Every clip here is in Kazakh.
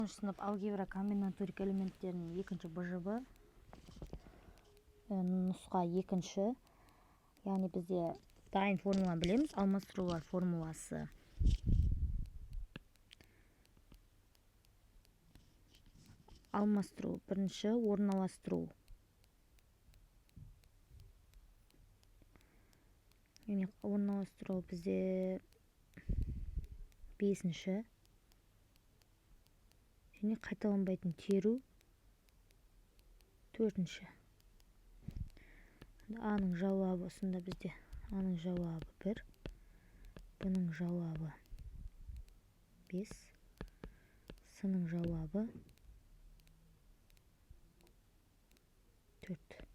Сынып алгебра комбинаторика элементтерінің екінші БЖБ, нұсқа екінші. Яғни бізде дайын формуланы білеміз, алмастырулар формуласы. Алмастыру бірінші, орналастыру. Яғни орналастыру бізде бесінші. Және қайталанбайтын теру төртінші. А-ның жауабы сонда бізде А-ның жауабы 1, Б-ның жауабы 5, С-ның жауабы 4.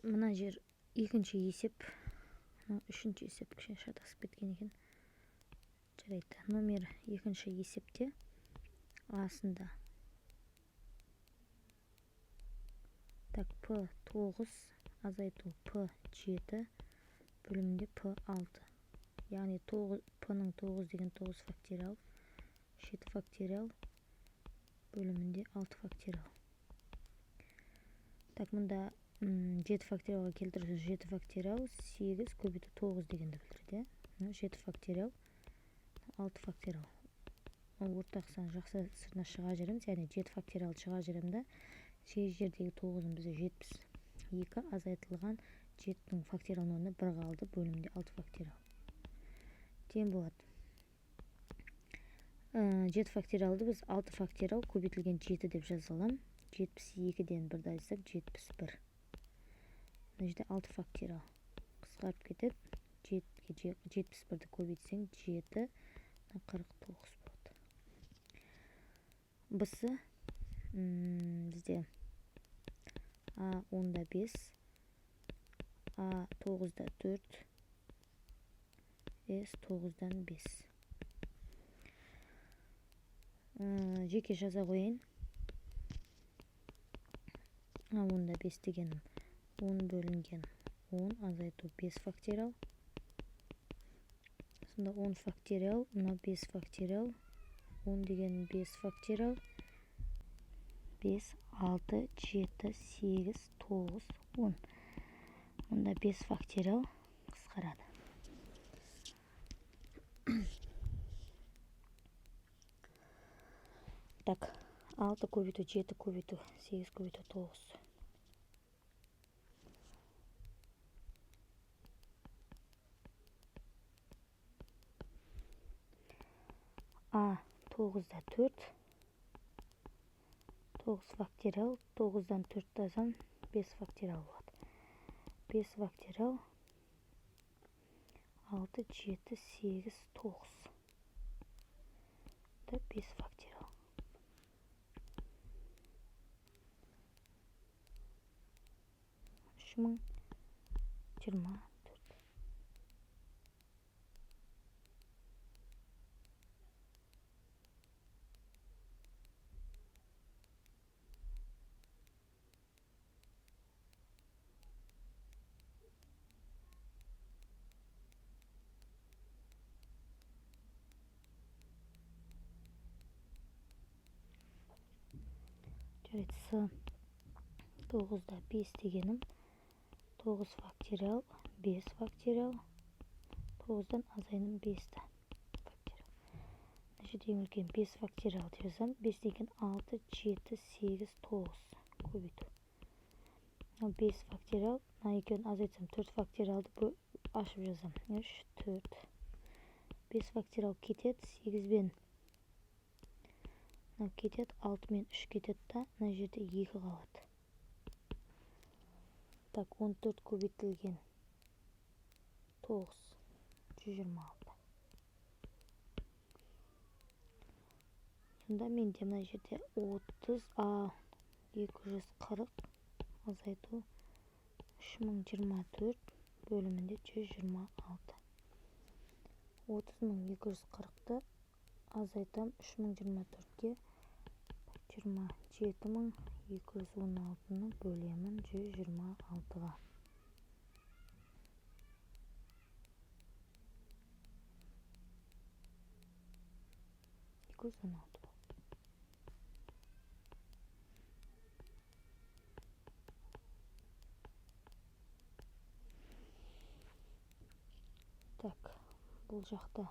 Мына жер екінші есеп, үшінші есеп кішкене шатасып кеткен екен. Жарайды, номер екінші есепте астында. Так, П 9 азайту П 7 бөлімінде П 6. Яғни П-ның 9 деген 9 факториал, 7 факториал бөлімінде 6 факториал. Так, мұнда 7 факториалға келтірсе 7 факториал 8 көбейту 9 дегенді білдіреді. 7 факториал 6 факториал. Ортақ сан жақсы сыртына шыға жүреміз, яғни 7 факториалды шыға жүремін да, 8 жердегі 9-ын бізде 72 азайтылған 7-нің факториалының орнына 1 қалды, бөлімінде 6 факториал. Тең болады. 7 факториалды біз 6 факториал көбейтілген 7 деп жаза аламын. 72-ден 1-ді азайтсақ 71. Мына жерде 6 факториал қысқарып кетеді. 71-ді көбейтсең 7, 49 болады. Б-сы, бізде А онда 5, А тоғызда 4, С тоғыздан 5. Жеке жаза қояйын. А онда 5 дегенім 10 бөлінген 10 азайту 5 факториал. Сонда 10 факториал, мына 5 факториал, 10 деген 5 факториал, 5, 6, 7, 8, 9, 10. Мұнда 5 факториал қысқарады. Так, 6 көбейту 7 көбейту 8 көбейту 9. А тоғызда 4, 9 факториал, тоғыздан төртті азам, 5 факториал болады. 5 факториал, 6, 7, 8, 9. Да, 5 факториал. Үш мың жиырма төрт. Жарайды, С тоғызда 5 дегенім 9 факториал, 5 факториал, тоғыздан азайыным 5-ті факториал. Мына жерде ең үлкен 5 факториал деп жазамын. 5 деген 6, 7, 8, 9 көбейту. Мынау 5 факториал, мына екеуін азайтсам 4 факториалды ашып жазамын. 3, 4. 5 факториал кетеді, 8 бен мынау кетеді, 6 мен 3 кетеді да, мына жерде 2 қалады. Так, 14 көбейтілген 9, 126. Сонда менде мына жерде 30, а, 240 азайту 3024 бөлімінде 126. 30 240-ты азайтам 3024-ке, 27 216-ны бөлемін 126-ға. 216 болады. Так, бұл жақта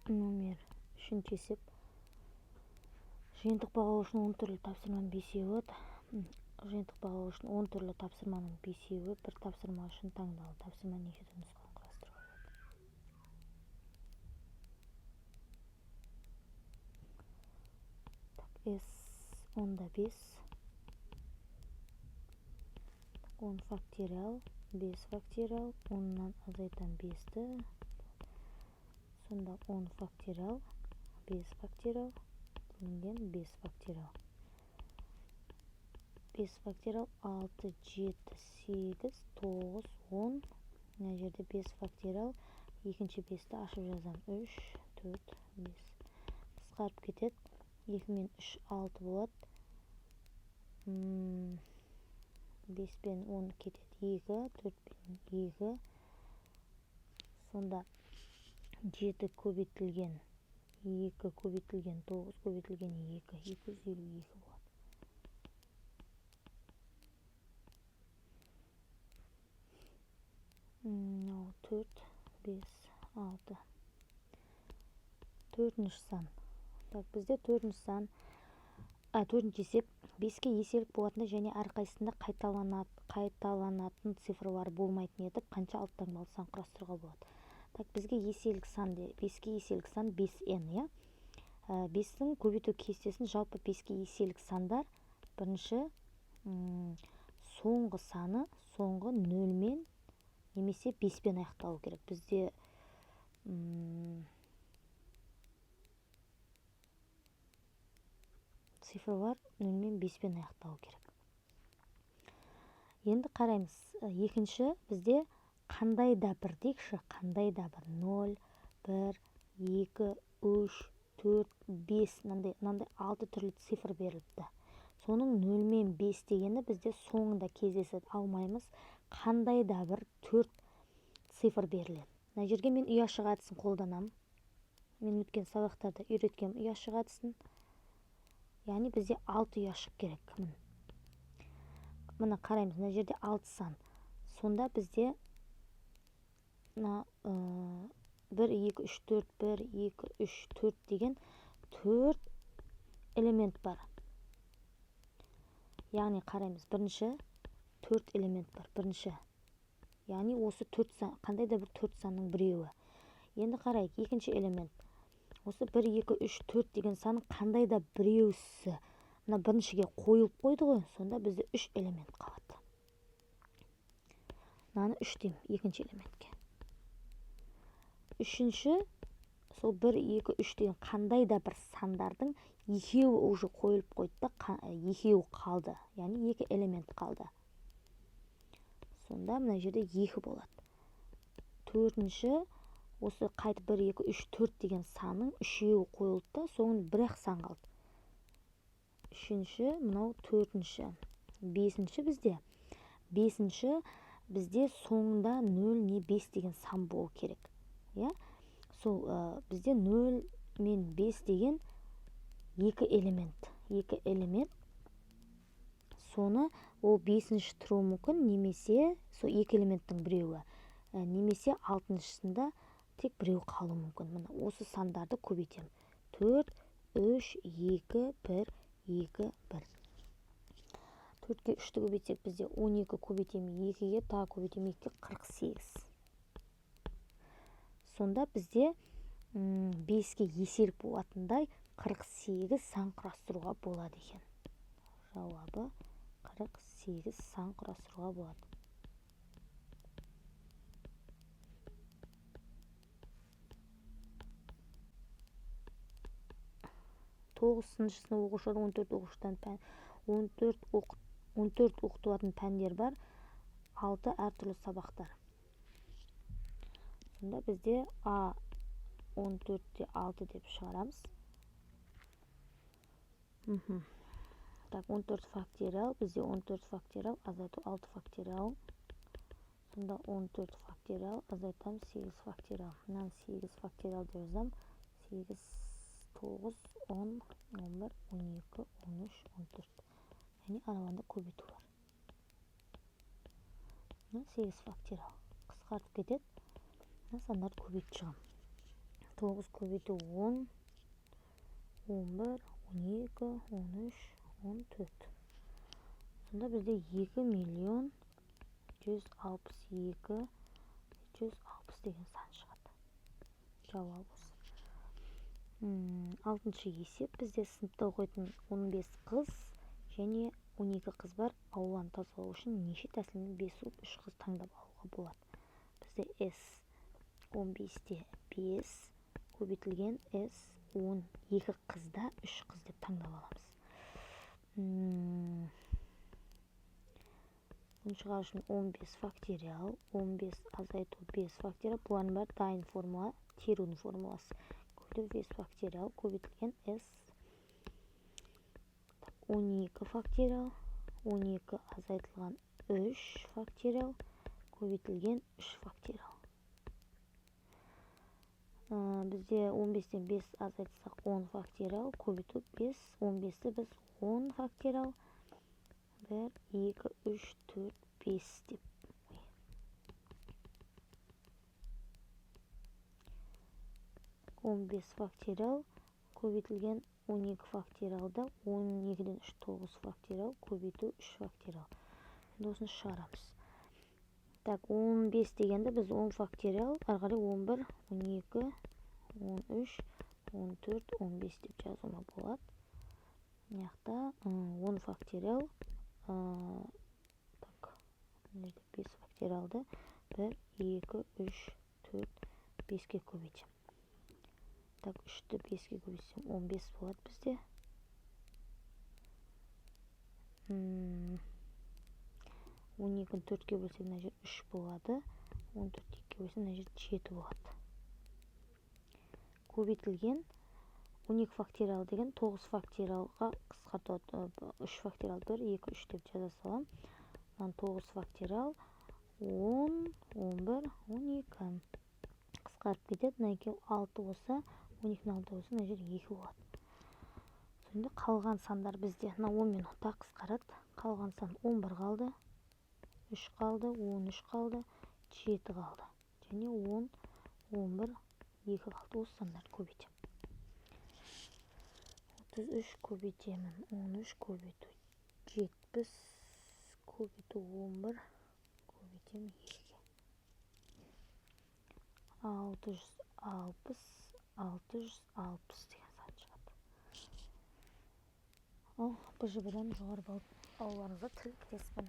номер үшінші есеп. Жиынтық бағалау үшін 10 түрлі тапсырманың бесеуі, жиынтық бағалау үшін 10 түрлі тапсырманың бесеуі бір тапсырма үшін таңдалды. Тапсырма неше түрлі нұсқаны құрастыруға болады? Так, S онда 5, 10 факториал, 5 факториал, 10-нан азайтам 5-ті. Сонда 10 факториал, 5 факториал, бөлінген 5 факториал. 5 факториал 6, 7, 8, 9, 10. Мына жерде 5 факториал, екінші 5-ті ашып жазамын. 3, 4, 5. Қысқарып кетеді. 2 мен 3, 6 болады. 5 пен 10 кетеді. 2, 4 пен 2. Сонда 7 көбейтілген 2 көбейтілген 9 көбейтілген 2, 252 болады. Мынау 4, 5, 6. Төртінші сан. Так, бізде төртінші сан, төртінші есеп 5-ке еселік болатындай және әрқайсысында қайталанатын цифрлар болмайтын етіп қанша алты таңбалы сан құрастыруға болады. Так, бізге еселік сан де, 5-ке еселік сан 5n, иә? 5-тің көбейту кестесін жалпы 5-ке еселік сандар бірінші, соңғы саны, соңғы нөлмен немесе 5-пен аяқталу керек. Бізде, цифрлар нөлмен 5-пен аяқталу керек. Енді қараймыз. Екінші бізде қандай да бір дейікші, қандай да бір 0, 1, 2, 3, 4, 5, мынандай 6 түрлі цифр беріліпті. Соның нөл мен 5 дегені бізде соңында кездеседі, алмаймыз. Қандай да бір 4 цифр беріледі. Мына жерге мен ұяшық әдісін қолданамын. Мен өткен сабақтарда үйреткем ұяшық әдісін. Яғни бізде 6 ұяшық керек. Міне. Міне қараймыз, мына жерде 6 сан. Сонда бізде мына 1, 2, 3, 4, 1, 2, 3, 4 деген 4 элемент бар. Яғни қараймыз, бірінші 4 элемент бар, бірінші. Яғни осы 4 сан, қандай да бір 4 санның біреуі. Енді қарайық, екінші элемент. Осы 1, 2, 3, 4 деген санның қандай да біреусі мына біріншіге қойылып қойды ғой, сонда бізде 3 элемент қалады. Мынаны 3 деймін, екінші элементке. Үшінші, сол 1, 2, 3 деген қандай да бір сандардың екеуі уже қойылып қойды да, екеуі қалды. Яғни 2 элемент қалды. Сонда мына жерде 2 болады. Төртінші, осы қайтып 1, 2, 3, 4 деген санның үшеуі қойылды да, соңында бір-ақ сан қалды. Үшінші, мынау төртінші. Бесінші бізде. Бесінші бізде соңында 0 не 5 деген сан болу керек. Иә? Сол, бізде 0 мен 5 деген екі элемент. Екі элемент. Соны ол бесінші тұруы мүмкін, немесе сол екі элементтің біреуі. Немесе алтыншысында тек біреу қалуы мүмкін. Міне осы сандарды көбейтемін. 4, 3, 2, 1, 2, 1. 4-ке 3-ті көбейтсек, бізде 12 көбейтемін 2-ге, тағы көбейтемін 2-ге, 48. Сонда бізде, 5-ке еселік болатындай 48 сан құрастыруға болады екен. Жауабы 48 сан құрастыруға болады. 9 сынып оқушылар 14 оқушыдан пән 14 оқытылатын пәндер бар, 6 әртүрлі сабақтар. Сонда бізде А 14-те 6 деп шығарамыз. Так, 14 факториал, бізде 14 факториал азайту 6 факториал. Сонда 14 факториал азайтамыз 8 факториал. Мынаны 8 факториал деп жазамын. 8, 9, 10, 11, 12, 13, 14. Және араларында көбейту бар. Мына 8 факториал қысқартып кетеді. Мына сандарды көбейтіп шығамын. 9 көбейту 10, 11, 12, 13, 14. Сонда бізде 2 миллион 162 160 деген сан шығады. Жауап осы. 6-шы есеп. Бізде сыныпта оқитын 15 қыз және 12 қыз бар. Ауланы тазалау үшін неше тәсілмен 5 ұл, 3 қыз таңдап алуға болады? Бізде S 15-те 5 көбейтілген S 12 қызда 3 қыз деп таңдап аламыз. Бұны шығару үшін 15 факториал, 15 азайту 5 факториал. Бұлардың бәрі дайын формула, терудің формуласы. Көбейту 5 факториал көбейтілген S 12 факториал, 12 азайтылған 3 факториал көбейтілген 3 факториал. Бізде 15-тен 5 азайтсақ 10 факториал көбейту 5, 15-ті біз 10 факториал 1, 2, 3, 4, 5 деп. 15 факториал көбейтілген 12 факториалда 12-ден 3, 9 факториал көбейту 3 факториал. Енді осыны шығарамыз. Так, 15 дегенді біз 10 факториал, ары қарай 11, 12, 13, 14, 15 деп жазуыма болады. Мына жақта 10 факториал, так, мына жерде 5 факториалды 1, 2, 3, 4, 5-ке көбейтемін. Так, 3-ті 5-ке көбейтсем 15 болады бізде. 12-ні 4-ке бөлсек мына жер 3 болады. 14-ті 2-ге бөлсем мына жер 7 болады. Көбейтілген 12 факториал деген 9 факториалға қысқартылады. 3 факториал 1, 2, 3 деп жаза саламын. Мынаны 9 факториал 10, 11, 12. Қысқарып кетеді. Мына екеуі 6 болса, 12-ні 6 болса, мына жер 2 болады. Сонда қалған сандар бізде мына 10 мен 10 қысқарады. Қалған сан 11 қалды, 3 қалды, 13 қалды, 7 қалды. Және 10, 11, 2 қалды. Осы сандарды көбейтемін. 33 көбейтемін. 13 көбейту 70 көбейту 11 көбейтемін 2-ге. 660, 660 деген сан шығады. Ал БЖБ-дан жоғары балл алуларыңызға тілектеспін.